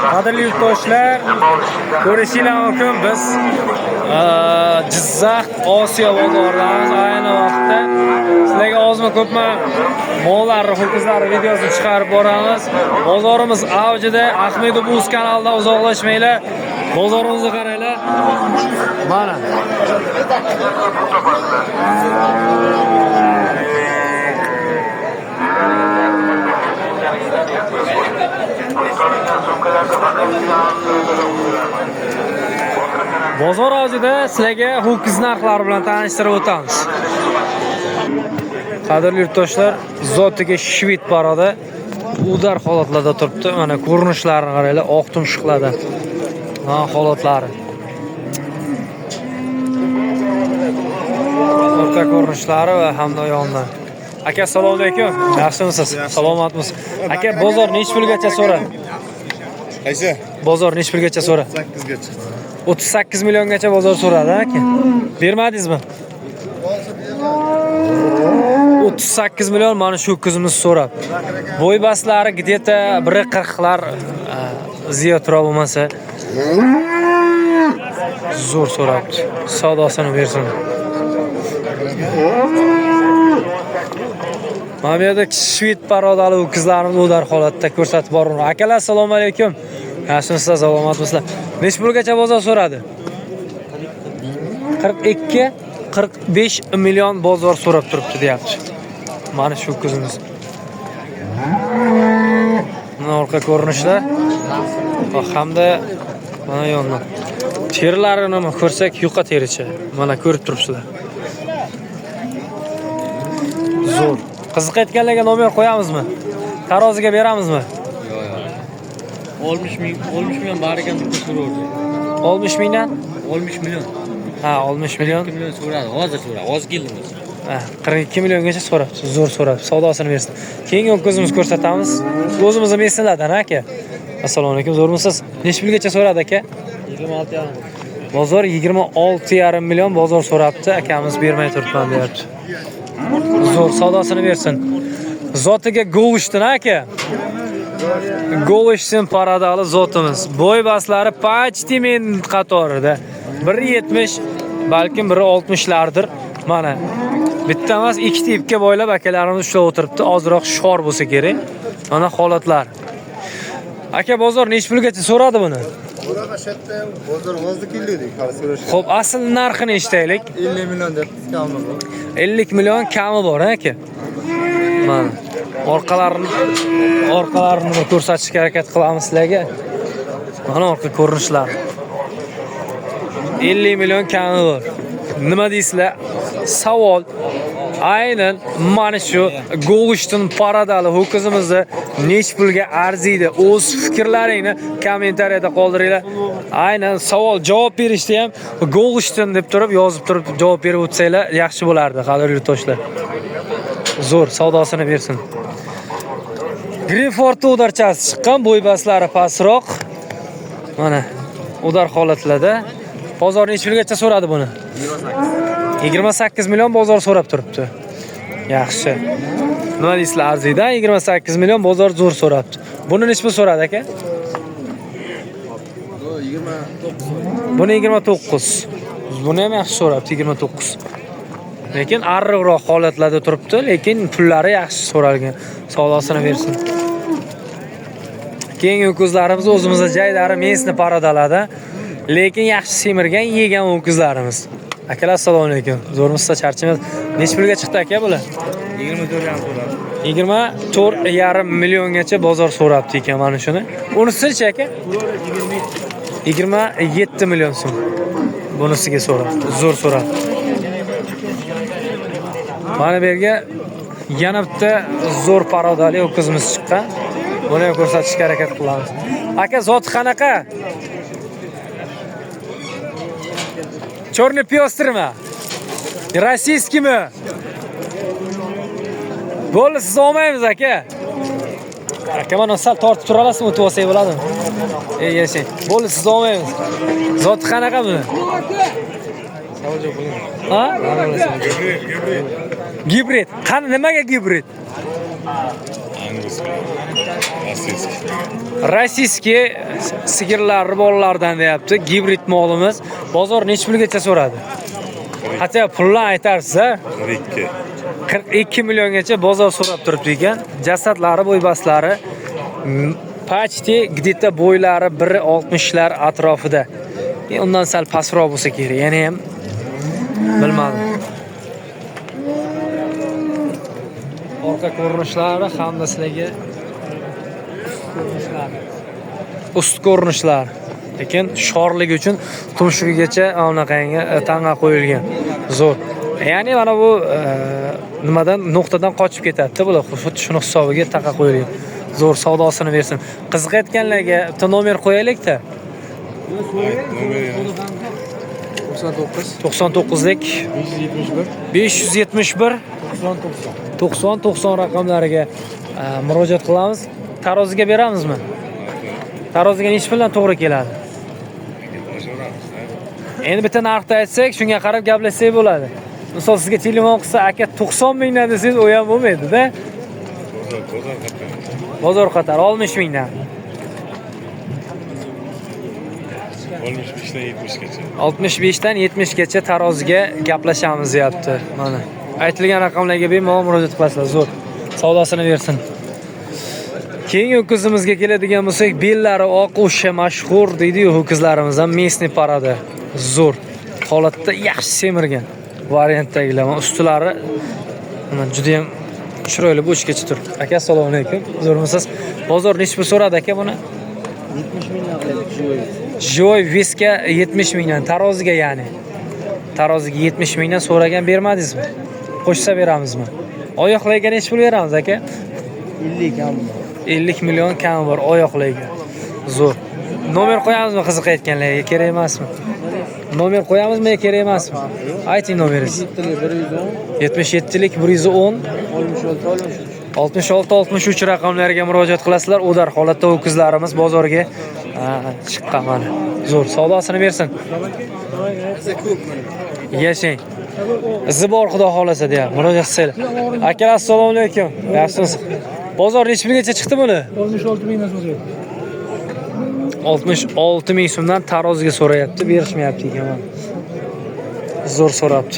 Qadrli yurtdoshlar, ko'rishinglar mumkin, biz Jizzax Osiyo bozoridamiz. Ayni vaqtda sizlarga ozmi ko'pmi mollarni, ho'kizlarni videosini chiqarib boramiz. Bozorimiz avjida. Ahmedov Uz kanalidan uzoqlashmanglar. Bozorimizni qaranglar. Mana. Bozor avjida sizlarga ho'kiz narxlari bilan tanishtirib o'tamiz. Qadrli yurtdoshlar, zotiga shved paroda udar holatlarda turibdi. Mana ko'rinishlarini qaranglar, oq tumshuqlarda. Ha, holatlari. Orqa ko'rinishlari va hamda yondan. Aka, assalomu alaykum. Yaxshimisiz? Salomatmisiz? Aka, bozor nechi pulgacha so'radi? Qaysi? Bozor nechi pulgacha so'radi? 8 ga chiqdi. 38 milliongacha bozor so'radi, aka. Bermadingizmi? 38 million mana shu qizimiz so'rab. Bo'y baslari где-то 1.40lar ziyodroq bo'lmasa zo'r so'rabdi. Savdosini bersin. Mana bu yerda shved parodali ho'kizlarimiz udar holatda ko'rsatib boraman. Akalar, assalomu alaykum. Yaxshimisizlar, salomatmisizlar? Nechi pulgacha bozor so'radi? 42 45 million bozor so'rab turibdi deyapti. Mana shu qizimiz. Mana orqa ko'rinishlar va hamda mana yondan. Terilarini ko'rsak yuqa tericha. Mana ko'rib turibsizlar. Zo'r. Qiziqayotganlarga nomer qo'yamizmi? Taroziga beramizmi? 60 ming, 60 million bor ekan deb so'rardi. 60 mingdan? 60 million. Ha, 60 million. 2 million so'radi. Hozir so'radi. Hozir keldim o'zi. Ha, 42 milliongacha so'rabdi. Zo'r so'rabdi. Savdosini bersin. Keyingi ko'zimiz ko'rsatamiz. O'zimizni messinlardan aka. Assalomu alaykum, zo'rmisiz? Necha pulgacha so'radi aka? 26,5. Bozor 26,5 million bozor so'rabdi. Akamiz bermay turibman deyapti. Zo'r, savdosini bersin. Zotiga Golshtin aka. Golshtin parodali zotimiz. Bo'y baslari почти men qatorida. 1.70, balkim 1.60lardir. Mana bitta emas, ikkita ipga boylab akalarimiz ushlab o'tiribdi. Ozroq shor bo'lsa kerak. Mana holatlar. Aka, bozor necha pulgacha so'radi buni? Bozor hozir keldik, hali so'rashgan. Xo'p, asl narxini eshitaylik. 50 million deb kami bor. 50 million kami bor, aka. Mana orqalarini bir ko'rsatishga harakat qilamiz sizlarga. Mana orqa ko'rinishlar. 50 million kami bor. Nima deysizlar? Savol. Aynan mana shu Golshtin parodali ho'kizimizni nechi pulga arziydi? O'z fikrlaringni kommentariyada qoldiringlar. Aynan savol javob berishda ham Golshtin deb turib yozib turib javob berib o'tsanglar yaxshi bo'lardi, qadrli yurtdoshlar. Zo'r, savdosini bersin. Greenford udarchasi chiqqan, bo'y baslari pastroq. Mana udar holatlarda. Bozor nechi pulgacha so'radi buni? 28 million bozor so'rab turibdi. Yaxshi. Nima deysizlar, arziydi? 28 million bozor zo'r so'rabdi. Buni nechi pul so'radi aka? 29. Buni 29. Buni ham yaxshi so'rabdi, 29. Lekin arriqroq holatlarda turibdi, lekin pullari yaxshi so'ralgan. Savdosini bersin. Keyingi ho'kizlarimiz o'zimizda jaydari mesni parodalarda, lekin yaxshi semirgan, yegan ho'kizlarimiz. Akalar, assalomu alaykum. Zo'rmisizlar, charchamaysiz. Nechi pulga chiqdi aka bular? 24,5 so'radi. 24,5 milliongacha bozor so'rabdi ekan mana shuni. Unisichi aka? 27 million so'm. Bunisiga so'rabdi. Zo'r so'rabdi. Mana bu yerga yana bitta zo'r parodali ho'kizimiz chiqqan. Buni ham ko'rsatishga harakat qilamiz. Aka, zoti qanaqa? Черный пестрmi? Российскийmi? Bo'ldi, sizni olmaymiz aka. Aka, mana sal tortib tura olasizmi, o'tib olsak bo'ladimi? Ey, yashang. Bo'ldi, sizni olmaymiz. Zoti qanaqa buni? Ha? Gibrid. Qani nimaga gibrid? Rossiyskiy sigirlar bolalaridan deyapti. Gibrid molimiz. Bozor necha pulgacha so'radi? Hatto pulni aytarsiz, a? 42. 42 milliongacha bozor so'rab turibdi ekan. Jasadlari, bo'ybaslari почти где-то bo'ylari 1.60lar atrofida. Undan sal pastroq bo'lsa kerak. Yana ham bilmadim. Orqa ko'rinishlari hamda sizlarga ust ko'rinishlari. Lekin shorligi uchun tumshug'igacha anaqangi tanga qo'yilgan. Zo'r. Ya'ni mana bu nimadan nuqtadan qochib ketadi bular. Xuddi shuni hisobiga taqa qo'yilgan. Zo'r, savdosini bersin. Qiziqayotganlarga bitta nomer qo'yaylik-da. 99lik 571 90 90 raqamlariga murojaat qilamiz. Taroziga beramizmi? Taroziga necha puldan to'g'ri keladi? Endi bitta narxni aytsak, shunga qarab gaplashsak bo'ladi. Misol sizga telefon qilsa, aka 90 mingdan desangiz, u ham bo'lmaydi-da. Bozor qatar 60 mingdan. 65dan 70gacha. 65dan 70gacha taroziga gaplashamiz deyapti. Mana aytilgan raqamlarga bemalol murojaat qilasizlar. Zo'r. Savdosini bersin. Keyingi ho'kizimizga keladigan bo'lsak, bellari oq, o'sha mashhur deydi-yu ho'kizlarimizdan mesni parada. Zo'r. Holatda yaxshi semirgan variantdagilar. Mana ustilari mana juda ham chiroyli bo'chgacha turibdi. Aka, assalomu alaykum. Zo'rmisiz? Bozor necha pul so'radi aka buni? 70 mingdan qilaylik, живой. Живой весga 70 mingdan, taroziga ya'ni. Taroziga 70 mingdan so'ragan, bermadingizmi? Qo'shsa beramizmi? Oyoqlarga necha pul beramiz aka? 50 kam. 50 million kam bor oyoqlarga. Zo'r. Nomer qo'yamizmi qiziqayotganlarga? Kerak emasmi? Nomer qo'yamizmi, kerak emasmi? Ayting nomeringizni. 77 77lik 110 110 66 66 63 raqamlariga murojaat qilasizlar. Udar holatda ho'kizlarimiz bozorga chiqqan mana. Zo'r, savdosini bersin. Yashang. Izi bor, xudo xolasa deyapti. Murojaat qilsanglar. Akalar, assalomu alaykum. Yaxshimisiz? Bozor necha pulgacha chiqdi buni? 66 mingdan so'rayapti. 66 ming so'mdan taroziga so'rayapti, berishmayapti ekan mana. Zo'r so'rabdi.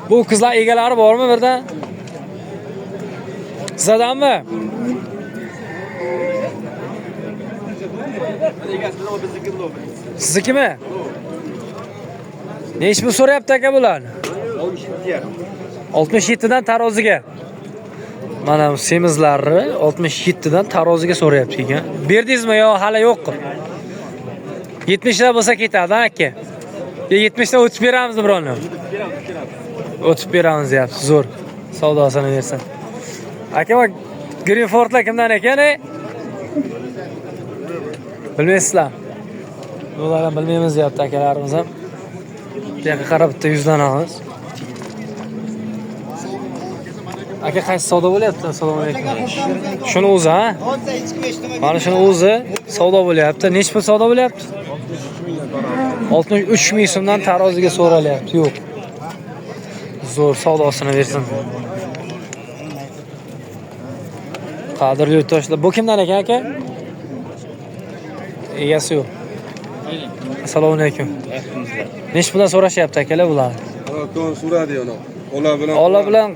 Bu qizlar egalari bormi birdan? Sizdanmi? Siznikimi? Necha pul so'rayapti aka bular? 67 dan taroziga. Mana bu semizlarni 67 dan taroziga so'rayapti ekan. Berdingizmi yo hali yo'q? 70 dan bo'lsa ketadi aka. Yo 70 dan o'tib beramizmi birovni? O'tib beramiz deyapti. Zo'r. Savdosini bersin. Aka, Greenfordlar kimdan ekan? Bilmaysizlar. Bular ham bilmaymiz deyapti akalarimiz ham. Bu yoqqa qarab bitta yuzlanamiz. Aka, qaysi savdo bo'lyapti? Assalomu alaykum. Shuni o'zi, ha? Mana shuni o'zi savdo bo'lyapti. Necha pul savdo bo'lyapti? 63 ming so'mdan taroziga so'ralyapti. Yo'q. Zo'r, savdosini bersin. Qadrli yurtdoshlar, bu kimdan ekan aka? Egasi yo'q. Assalomu alaykum. Necha puldan so'rashyapti akalar bular? So'radi uni. Ola bilan. Ola bilan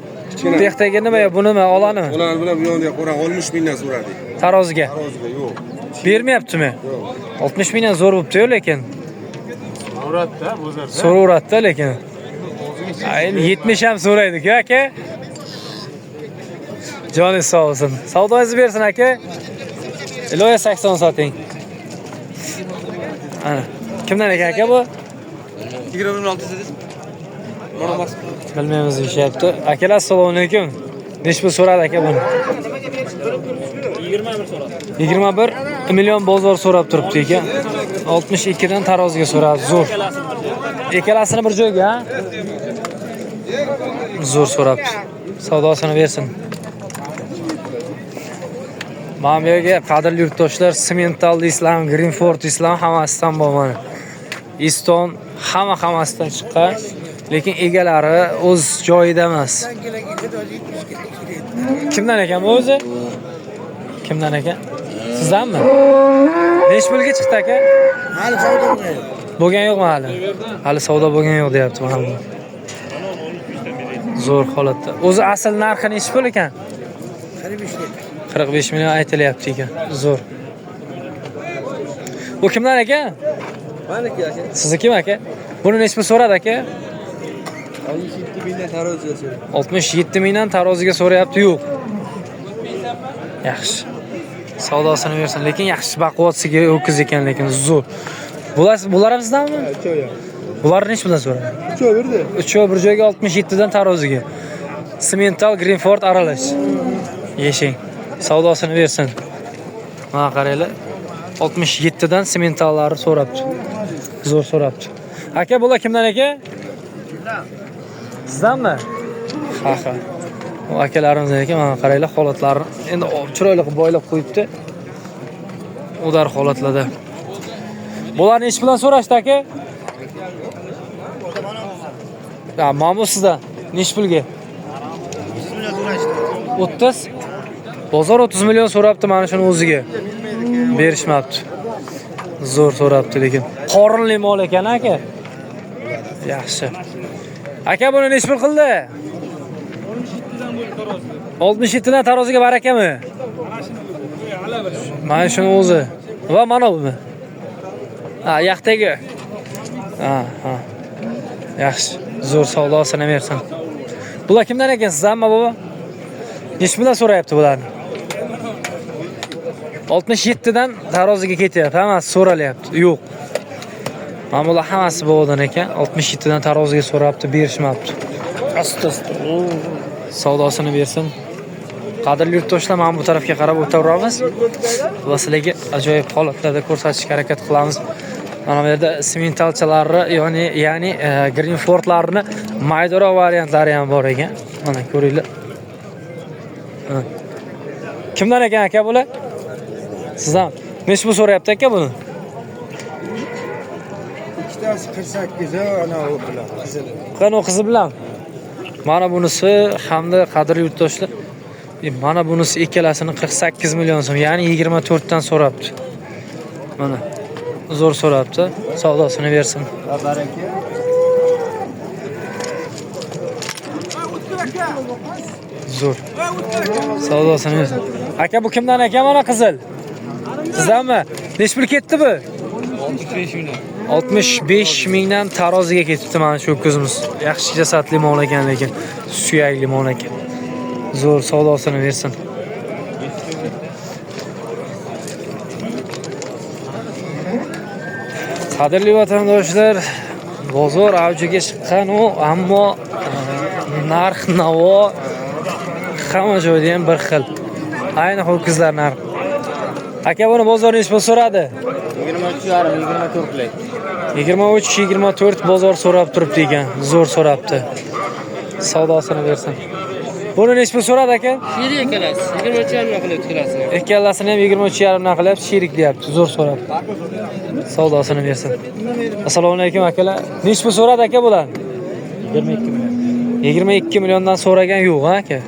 bu yoqdagi nima yo bunimi, olanimi? Ola bilan bu yoqda qo'ra 60 mingdan so'radi. Taroziga. Taroziga yo'q. Bermayaptimi? Yo'q. 60 mingdan zo'r bo'pti-yu lekin. So'radi-da, bozorda. So'raveradi-da lekin. Endi 70 ham so'raydi-ku aka. Joningiz sog' bo'lsin. Savdoyingizni bersin aka. Iloyo 80 soting. Ana. Kimdan ekan aka bu? 26 dedingiz. Bilmaymiz deyishyapti. Akalar, assalomu alaykum. Necha pul so'radi aka buni? 21 million bozor so'rab turibdi ekan. 62 dan taroziga so'radi. Zo'r. Ikkalasini bir joyga, ha? Zo'r so'rabdi. Savdosini bersin. Mana bu yerga qadrli yurtdoshlar, Semental Islam, Greenford Islam hammasidan bor mana. Iston hammasidan chiqqan. Lekin egalari o'z joyida emas. Kimdan ekan bu o'zi? Kimdan ekan? Sizdanmi? Nechi pulga chiqdi aka? Hali savdo bo'lgan. Bo'lgan yo'qmi hali? Hali savdo bo'lgan yo'q deyapti mana bu. Zo'r holatda. O'zi asl narxi nechi pul ekan? 45 million aytilyapti ekan. Zo'r. Bu kimdan aka? Maniki aka. Siznikimi aka? Buni nechi pul so'radi aka? 67 mingdan taroziga so'radi. 67 mingdan taroziga so'rayapti, yo'q. Yaxshi. Savdosini bersin, lekin yaxshi baquvvat sigir ho'kiz ekan, lekin zo'r. Bular ham sizdanmi? Bular nechi puldan so'radi? Uchov birdi. Uchov bir joyga 67 dan taroziga. Simental Greenford aralash. Yeshing. Savdosini bersin. Mana qaranglar. 67 dan simentallarni so'rabdi. Zo'r so'rabdi. Aka, bular kimdan aka? Sizdanmi? Ha, ha. U akalarimiz ekan, mana qaranglar holatlarini. Endi chiroyli qilib boylab qo'yibdi. Udar holatlarda. Bular nechi puldan so'rashdi aka? Ha, mana bu sizdan. Nechi pulga? 30. Bozor 30 million so'rabdi mana shuni o'ziga. Berishmabdi. Zo'r so'rabdi lekin. Qorinli mol ekan aka. Yaxshi. Aka buni nechi pul qildi? 67 dan taroziga barakami? Mana shuni o'zi. Va mana bumi? Ha, yoqdagi. Ha, ha. Yaxshi. Zo'r savdosini bersin. Bular kimdan ekan, sizdanmi baba? Nechi puldan so'rayapti bularni? 67 dan taroziga ketyapti. Hammasi so'ralyapti. Yo'q. Mana bular hammasi bobodan ekan. 67 dan taroziga so'rabdi, berishmabdi. Asta-asta. Savdosini bersin. Qadrli yurtdoshlar, mana bu tarafga qarab o'taveramiz va sizlarga ajoyib holatlarda ko'rsatishga harakat qilamiz. Mana bu yerda simentalchalarni, ya'ni Greenfordlarni maydaroq variantlari ham bor ekan. Mana ko'ringlar. Kimdan ekan aka bular? Sizdan. Nechi pul so'rayapti aka buni? Ikkitasi 48, ana u bilan qizili. Qani u qizi bilan? Mana bunisi hamda qadrli yurtdoshlar, mana bunisi ikkalasini 48 million so'm, ya'ni 24 dan so'rabdi. Mana zo'r so'rabdi. Savdosini bersin. Baraka. Zo'r. Savdosini bersin. Aka bu kimdan aka mana qizil? Sizdanmi? Nechi pul ketdi bu? 65 million. 65 mingdan taroziga ketibdi mana shu ho'kizimiz. Yaxshi jasadli mol ekan, lekin suyakli mol ekan. Zo'r, savdosini bersin. Qadrli vatandoshlar, bozor avjiga chiqqan u, ammo narx navo hamma joyda ham bir xil. Ayni ho'kizlar narxi. Aka buni bozor nechi pul so'radi? 23,5, 24 lik. 23-24 bozor so'rab turibdi ekan. Zo'r so'rabdi. Savdosini bersin. Buni nechi pul so'radi aka? Sherik ikkalasi 23,5 qilib ikkalasini. Ikkalasini ham 23,5 dan qilyapti, sherik deyapti. Zo'r so'rabdi. Savdosini bersin. Assalomu alaykum akalar. Nechi pul so'radi aka bular? 22 million. 22 milliondan so'ragan yo'q, ha aka?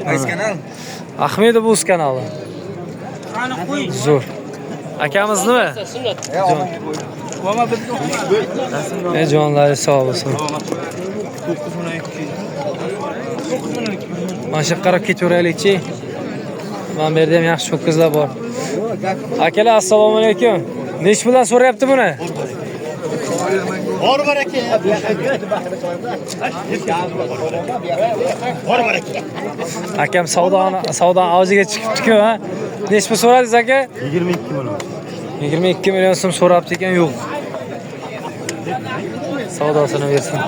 Qaysi kanal? Ahmedov o'z kanali. Zo'r. Akamiz nima? Jonlari sog' bo'lsin. Mana shu qarab ketaveraylikchi. Mana bu yerda ham yaxshi ho'kizlar bor. Akalar, assalomu alaykum. Nechi puldan so'rayapti buni? Bor baraka. Bor baraka. Akam savdoni avjiga chiqibdi-ku, ha? Nechi pul so'radingiz aka? 22 million. 22 million so'm so'rabdi ekan, yo'q. Savdosini bersin.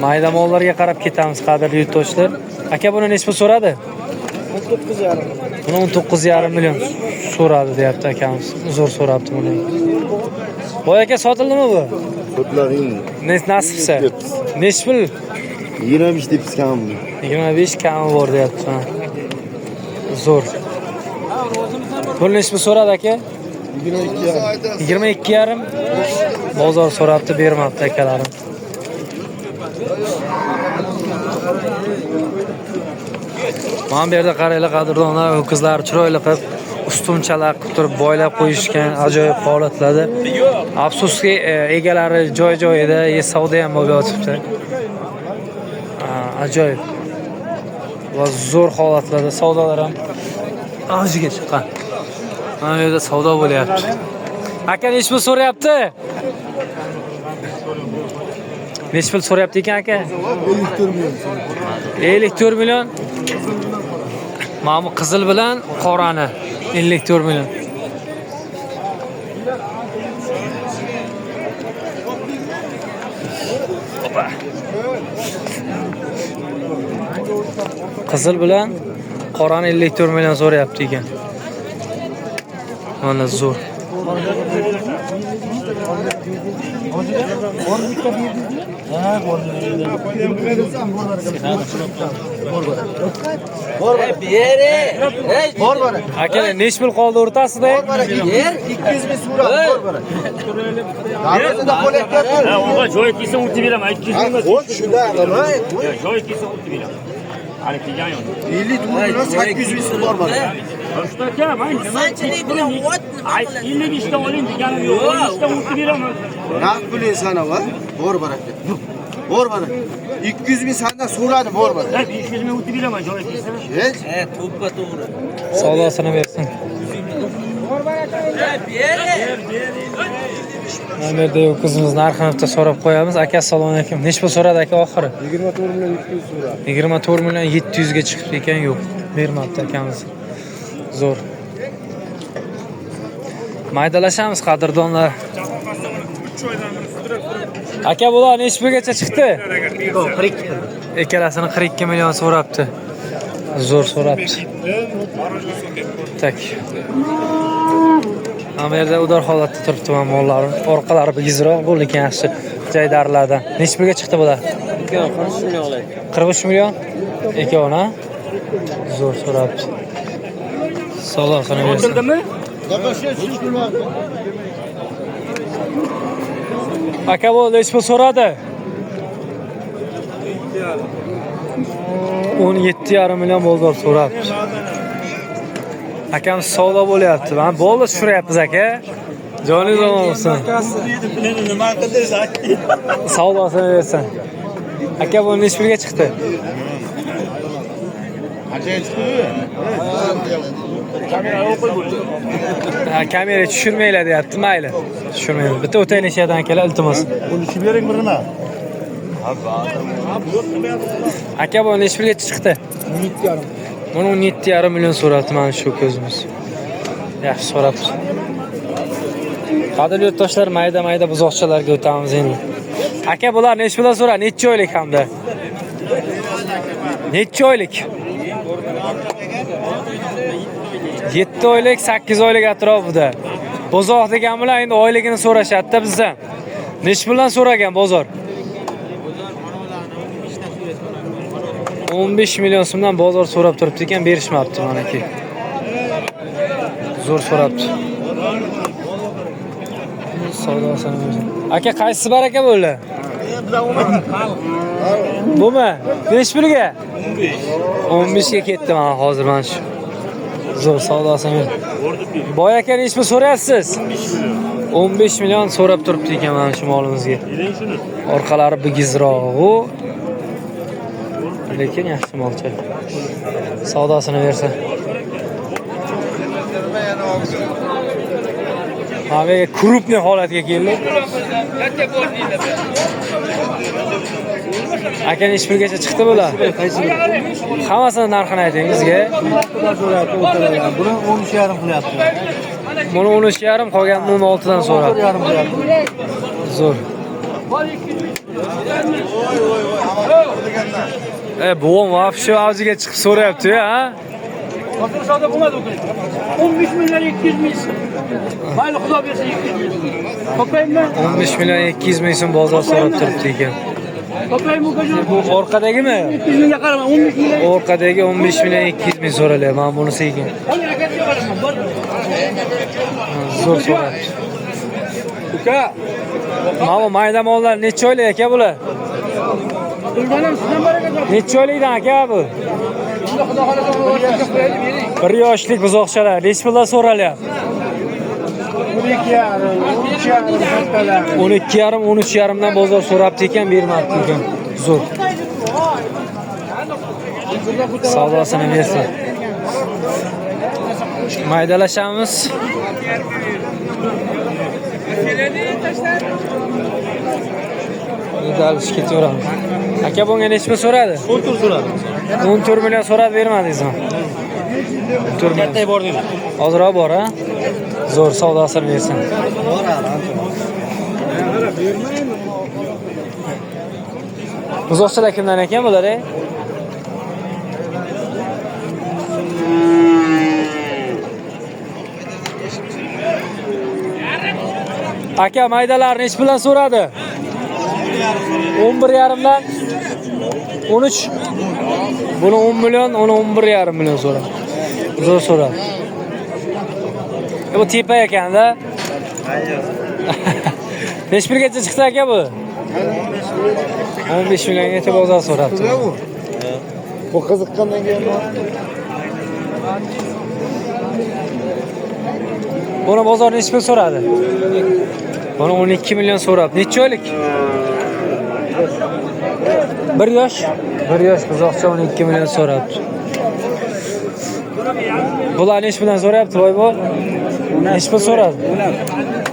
Mayda mollarga qarab ketamiz, qadrli yurtdoshlar. Aka buni nechi pul so'radi? 19,5. Buni 19,5 million so'radi deyapti akamiz. Zo'r so'rabdi buni. Boy aka sotildimi bu? Sotiladi endi. Nasibsa. Nechi pul? 25 deb kam. 25 kami bor deyapti. Ha. Zo'r. Buni nechi pul so'radi aka? 22,5. Bozor so'rabdi, bermabdi akalarim. Mana bu yerda qaranglar qadrdonlar, ho'kizlar chiroyli qilib ustunchalar qilib turib boylab qo'yishgan ajoyib holatlarda. Afsuski, egalari joy-joyida, savdo ham bo'lib yotibdi. Ajoyib va zo'r holatlarda savdolar ham avjiga chiqqan. Mana bu yerda savdo bo'lyapti. Aka nechi pul so'rayapti? Nechi pul so'rayapti ekan aka? 54 million. 54 million. Mana bu qizil bilan qorani 54 million. Opa. Qizil bilan qorani 54 million so'rayapti ekan. Mana zo'r. Aka, nechi pul qoldi o'rtasida? Yer 200 ming so'rab, bor bora. Darvozada qo'l etyapti. Ha, og'a joyi kelsa o'tib beraman, 200 ming emas. Qo'y shunda, nima? Joyi kelsa o'tib beraman. Hali kelgan yo'q. 54 million 800 ming so'm bor bora. Shunaqa aka, men Qanchalik bilan o't nima qiladi? 55 ta oling deganim yo'q. 13 ta o'tib beraman. Naqd puling sana va, bor baraka. Bor bora. 200 ming sandan so'radi, bor bora. 500 ming o'tib beraman joyi kelsa. Hech. He, to'ppa to'g'ri. Savdosini bersin. Mana bu yerda ho'kizimiz narxini bitta so'rab qo'yamiz. Aka, assalomu alaykum. Nechi pul so'radi aka oxiri? 24 million 700 so'radi. 24 million 700 ga chiqibdi ekan, yo'q. Bermabdi akamiz. Zo'r. Maydalashamiz qadrdonlar. Aka, bular nechi pulgacha chiqdi? 42. Ikkalasini 42 million so'rabdi. Zo'r so'rabdi. Tak. Mana bu yerda udor holatda turibdi mana mollar. Orqalari bigizroq bu, lekin yaxshi jaydarlardan. Nechi pulga chiqdi bular? Ikkovi 43 million olaylik. 43 million? Ikkovini, ha? Zo'r so'rabdi. Savdosini bersin. O'tirdimi? Aka, bu nechi pul so'radi? 17,5 million bozor so'rabdi. Akam savdo bo'lyapti. Mana bo'ldi, tushiryapmiz aka. Joningiz omon bo'lsin. Nima qildingiz? Savdosini bersin. Aka, bu nechi pulga chiqdi? Ha, kamera tushirmanglar deyapti. Mayli. Tushirmaymiz. Bitta o'taylik shu yerdan akalar, iltimos. Uni bering birini. Aka, bu nechi pulga chiqdi? 17,5. Buni 17,5 million so'rabdi mana shu ko'zimiz. Yaxshi so'rabdi. Qadrli yurtdoshlar, mayda-mayda buzoqchalarga o'tamiz endi. Aka, bular nechi puldan so'radi? Necha oylik hamda? Necha oylik? 7 oylik, 8 oylik atrofida. Buzoq degan bilan endi oyligini so'rashadi-da bizdan. Nechi puldan so'ragan bozor? 15 million so'mdan bozor so'rab turibdi ekan, berishmabdi manaki. Zo'r so'rabdi. Savdosini bersin. Aka, qaysi baraka bo'ldi? Bumi? Nechi pulga? 15 ga ketdi mana hozir mana shu. Zo'r savdosini. Boy aka, nechi pul so'rayapsiz? 15 million so'rab turibdi ekan mana shu molimizga. Orqalari bigizroq-u. Lekin yaxshi molcha. Savdosini bersa. Mana bu yerga krupniy holatga keldik. Aka, nechi pulgacha chiqdi bular? Hammasini narxini ayting bizga. Buni 13,5 qilyapti. Buni 13,5, qolganini 16 dan so'rabdi. Zo'r. Buvom вообще avjiga chiqib so'rayapti, ha? Hozir savdo bo'lmadi bu kun. 15 million 200 ming so'm. Mayli, xudo bersin 200 ming. Topaymi? 15 million 200 ming so'm bozor so'rab turibdi ekan. Topaymi ukajon? Bu orqadagimi? 200 mingga qarama, 15 million. Orqadagi 15 million 200 ming so'ralyapti. Mana bunisi ekan. Zo'r so'rabdi. Uka, Mana bu mayda mollar necha oylik aka bular? Bilganim sizdan baraka topsin. Necha oylikdan aka bu? Bir yoshlik buzoqchalar nechi puldan so'ralyapti? 12,5, 13,5 kattalar. 12,5, 13,5 dan bozor so'rabdi ekan, bermabdi ekan. Zo'r. Savdosini bersin. Maydalashamiz. Dalish ketaveramiz. Aka bunga nechi pul so'radi? 14 so'radi. 14 million so'radi, bermadingizmi? 14 million. Katta bor deydi. Ozroq bor, ha? Zo'r, savdosini bersin. Buzoqchalar kimdan ekan bular, ey? Aka maydalar nechi puldan so'radi? 11,5 dan 13. Buni 10 million, uni 11,5 million so'radi. Zo'r so'radi. Bu tepa ekanda. Nechi pulgacha chiqdi aka bu? 15 milliongacha bozor so'rabdi. Bu qiziqqandan keyin Buni bozor nechi pul so'radi? Buni 12 million so'rabdi. Necha oylik? 1 yosh. 1 yosh buzoqcha 12 million so'rabdi. Bular nechi puldan so'rayapti boy bu? Nechi pul so'radi?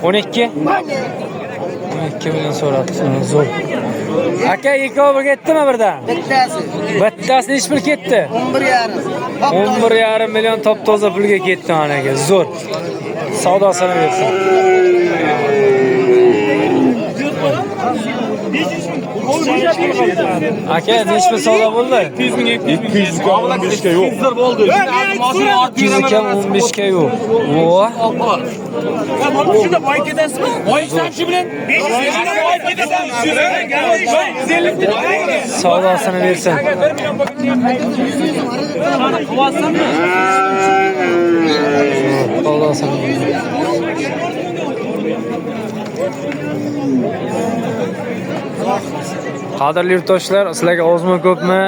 12. 12 million so'rabdi. Zo'r. Aka ikkovi birga ketdimi birdan? Bittasi. Bittasi nechi pul ketdi? 11,5. 11,5 million top-toza pulga ketdi mana aka. Zo'r. Savdosini bersin. Aka nechi pul savdo bo'ldi? 200 ga 15 ga yo'q. 200 ga 15 ga yo'q. Vo. Shunda boy ketasizmi? Boysan bilan 500 boy ketasan. Savdosini bersin. Savdosini bersin. Qadrli yurtdoshlar, sizlarga ozmi ko'pmi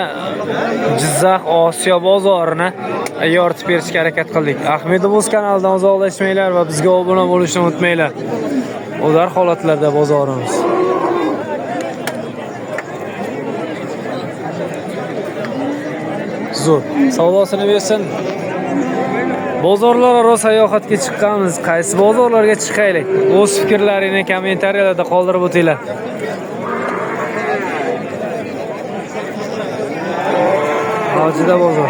Jizzax Osiyo bozorini yoritib berishga harakat qildik. Ahmedov o'z kanalidan uzoqlashmanglar va bizga obuna bo'lishni unutmanglar. Ular holatlarda bozorimiz. Zo'r. Savdosini bersin. Bozorlararo sayohatga chiqqanmiz. Qaysi bozorlarga chiqaylik? O'z fikrlaringni kommentariyalarda qoldirib o'tinglar. Hojida bozor.